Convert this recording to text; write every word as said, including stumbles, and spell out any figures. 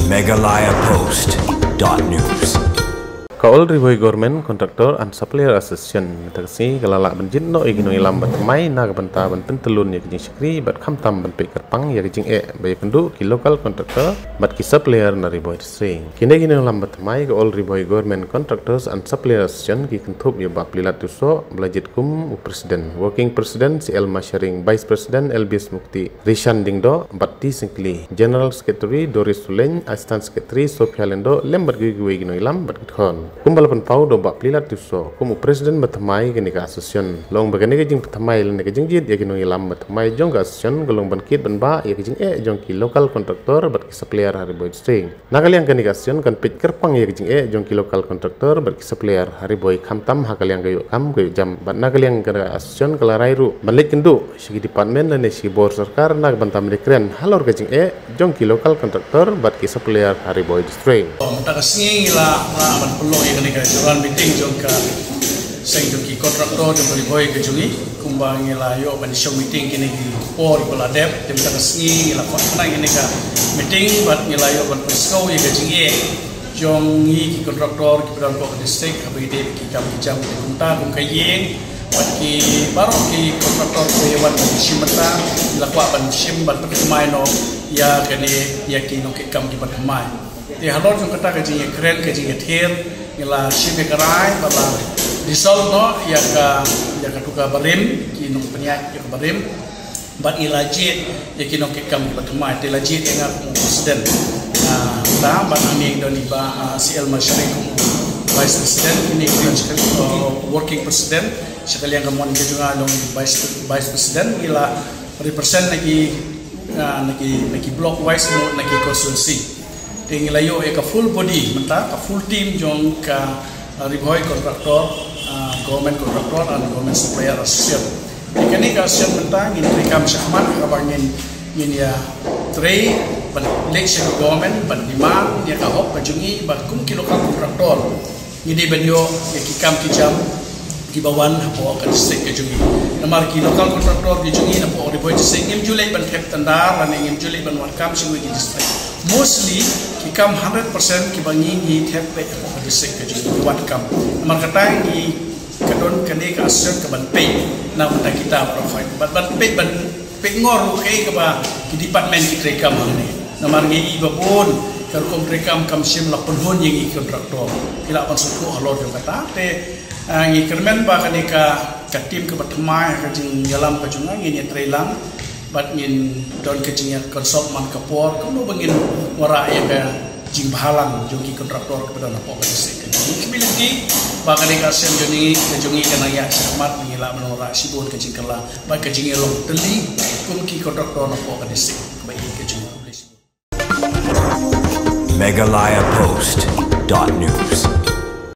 Meghalaya Post dot news. Ka All Ri Bhoi Government Contractor and Supplier Association mynta ka sngi ka la lah ban jied noh ïa ki nongïalam ba thymmai na ka bynta ban pyntyllun ïa ka jingshakri bad khamtam ban peit kyrpang ïa ka jingeh ba ïakynduh ki local contractor bad ki supplier na Ri Bhoi District. Kine ki nongïalam ba thymmai ka All Ri Bhoi Government Contractors and Supplier Association ki kynthup ïa Bah Plilat Tiewsoh ba la jied kum u President, Working President Sielma Sharing, Vice President Elbies Mukti, Rishan Diengdoh bad T Syngkli, General Secretary Doris Sulein, Assistant Secretary Sophia Lyngdoh lem bad kiwei kiwei ki nongïalam bad ki dkhot. Kumba la pynpaw da u Bah Plilat Tiewsoh kum u President ba thymmai kane ka association, la ong ba kane ka jingpynthymmai lane ka jingjied ïa ki nongïalam ba thymmai jong ka association ka long ban kit ban bah ïa ka jingeh jong ki local contractor bad ki supplier ha Ri Bhoi District. Na ka liang kane ka association kan peit kyrpang ïa ka jingeh jong ki local contractor bad ki supplier ha Ri Bhoi khamtam ha ka liang ka ïoh kam ka ïoh jam, bad na ka liang kane ka association ka la rai ruh ban leit kynduh sha ki department lane sha ki bor sorkar na ka bynta ban ïakren halor ka jingeh jong ki local contractor bad ki supplier ha Ri Bhoi District. Mynta ka sngi ngi la, la ban pynlong ïa kane ka general meeting jong ka seng jong ki contractor jong ka Ri Bhoi ka jong ngi. Kumba ngi la ïoh ban shong meeting kine ki por ba la dep, te mynta ka sngi ngi la kwah kane ka meeting bad ngi la ïoh ban pynsngew ïa ka jingeh jong ngi ki contractor kiba don hapoh ka district haba ïadei bad ki kam ki jam ki bynta kum ka ïing bad ki baroh ki contractor kiba ïa wan ban shim bynta. Ngi la kwah ban shim ban pynthymmai noh ïa kane, ïa ki nongkitkam kiba thymmai. Te halor jong kata ka jingïakren ka jingïathir ngi la shim ïa ka rai ba la dissolve noh ïa ka, ïa katu ka barim, ki nongpynïaid ïa ka barim. Bad ngi la jied ïa ki nongkitkam kiba thymmai, te la jied ïa nga kum u president. Ah, ta bad hangne don i Bah, ah, Sielma Sharing kum u vice president, kine ki don shi, uh, working president. Sha ka liang ka mon ka jong nga long vice, vice president, ngi la represent na ki, ah, na ki, na ki block wise mo na ki constituency. Te ngi la ïoh ïa ka full body mynta, ka full team jong ka, uh, Ri Bhoi Contractor, uh, Government Contractor and Government Supplier Association. Te kane ka association mynta ngin treikam shakhmat kaba ngin, ngin ïatrei ban leit sha ka government ban demand ïa ka hok ka jong ngi ba kum ki local contractor ngi dei ban ïoh ïa ki kam ki jam kiba wan hapoh ka district ka jong ngi. Namar ki local contractor ki jong ngi napoh Ri Bhoi District ngim ju leit ban thep tender lane ngim ju leit ban wad kam sha kiwei ki district. Mostly ki kam hundred percent kiba ngi, ngi thep beit hapoh ka district ka jong ngi, ngi wad kam. Namar kata ngi, ka don kane ka association kaban peit na ka bynta kita baroh khoit. Bad ban peit ban peit ngor ruh kaei kaba ki department ki treikam hangne. Namar ngi i ba bun ka rukom treikam kam shym la pynhun ïa ngi ki contractor. Ki lah ban sngewthuh halor jong kata. Te, ah, ngi kyrmen ba kane ka, ka team kaba thymmai ha ka jingïalam ka jong nga ngin ïatrei lang bad ngin don ka jingïa consult man ka por kumno ba ngin wanrah ïa ka jingbhalang jong ki contractor kiba don hapoh ka district ka jong ngi. Ngi kyrmen lynti ba kane ka association jong ngi, ka jong ngi ka nang ïaid shakhmat, ngi lah ban wanrah shibun ka jingkylla bad ka jingïalong tylli kum ki contractor napoh ka district kaba ïeit ka jong ngi. Khublei shibun. Meghalaya Post dot news.